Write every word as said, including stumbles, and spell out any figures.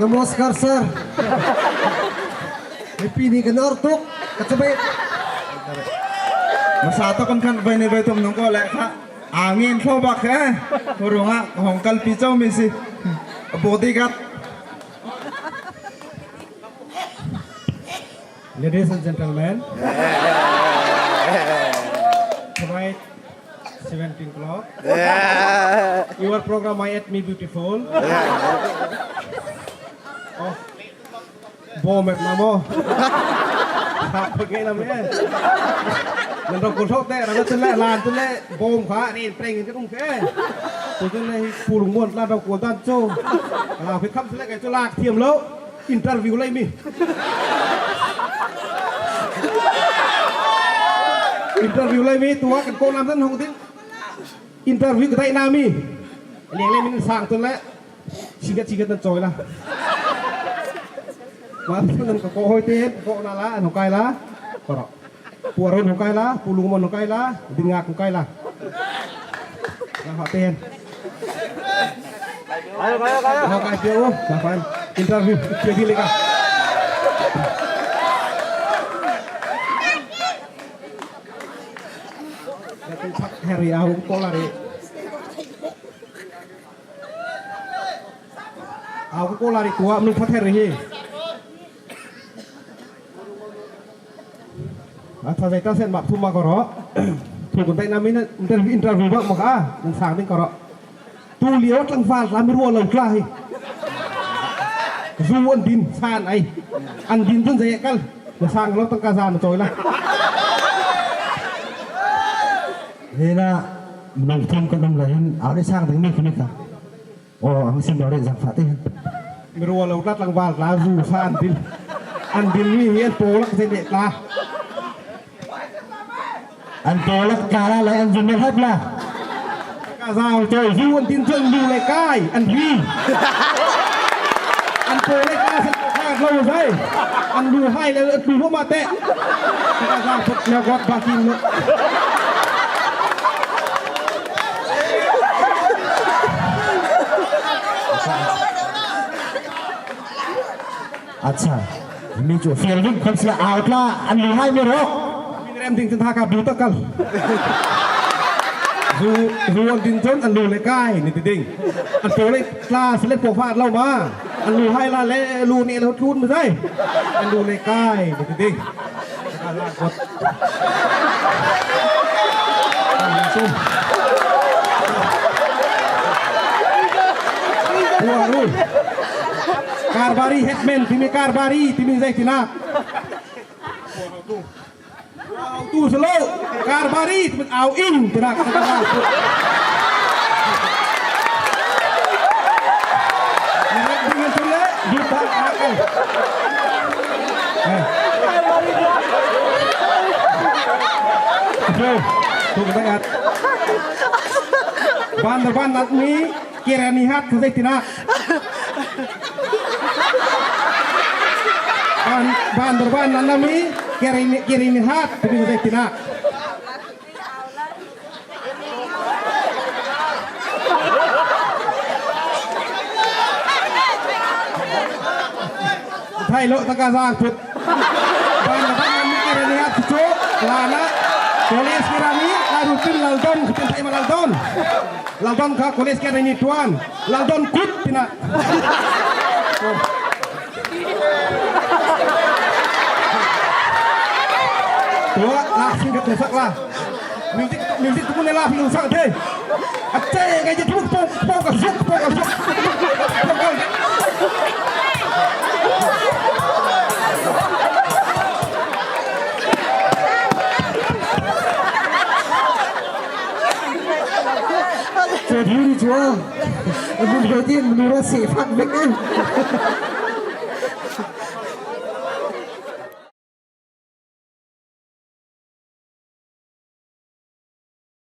Namaskar, sir. Hei pi ni kan or tuk, ka chabai. Masa tawh kan khan bai ni bai tum nung ko le kha. A ngin thlo bak he. Khurunga hawng kal pi chau mi si. Bodyguard. Ladies and gentlemen, tonight, seventeen o'clock, your program, I At Me Beautiful. Oh, bawm ep na maw. Kha, pakai na me. Nan rau kul thok te, rau tu le, lan tu le, bawm kha, rin preng tu kum khe. Tu tu le, pulung mon, lan rau kul dan chu. Ala, phit kham tu le, kai chu lak thiam lo. Interview lai mi. Interview lai mi, tuah kan ko lam dân hong tin. Interview ka dai na mi. Liang lai mi nan sang tun le. Sigat sigat nan choi la. Ma nan ka ko hoi te, ko na la, an hong kai la. Koro. Pu Arun hong kai la, Pu Lungmon hong kai la, Ding Ngak hong kai la. Ngak hong kai hen. Ayo, ayo, ayo. Hong kai pia u, ngak hong interview, pia di leka. Ngak hong phat heri, ah, hong ko la ri. Ah, hong ko la ri, ko ah, hong phat heri hi. A tha zai ta sen map thum ma koro. Thu kun tai na mi na interview, interview bak ma kha. Nan sang ding koro. Tu liau tlangval tla mi rua lo tla hi. Zu an din san ai. An din dân zai kal. Na sang lo tangka zan choi la. He na nung thum kan nung la hin. Au ni sang ding mi khun ni kha. Aw, ang sim lo rih zang fah te. Mi rua lo tla tlangval tla zu sa an din. An din mi hi an polak zai deh tla. An polak tla la le an zu mi hap la. Ka zau choi zu an din chun lu le kai an ri. An polak tla sa ka lo zai. An lu hai le lu ma te. Ka zau put lo got bakin lo. Acha. Mi chu fial ving kham sila out la an lu hai mi ro. Min rem ding tin tha ka bu ta kal. Zu, zu an din chun an lu le kai ni ti ding. An polak tla sila po fa lo ma. An lu hai la le lu ni lo tlun mi zai. An lu le kai ni ti ding. Pu Arun. Karbari headman, timi karbari, timi zai tina. Tu selo, karbari, timi au in, tina. Juta akal. Eh. Aduh, tu ka bangat. Ban, ban, nat mi, kira ni hat, ka zai tina. Ban, ban, ban, nat mi, kira ni, kira ni hat, ka zai tina. Thai lo ta ka zang put. Ban, ban, mi kira ni hat chu. Lana. College kira ni, la rutin Laldon, kutin thai ma Laldon. Laldon kha college kira ni tuan. Laldon kut tina. Tuah, la sing ka tusak la. Music, music tu ne la phing sak de. Ache, ka je tu po, po ka suk, po ka suk. Chaudhary chua. Mun hoi tin mun ra se fak bek.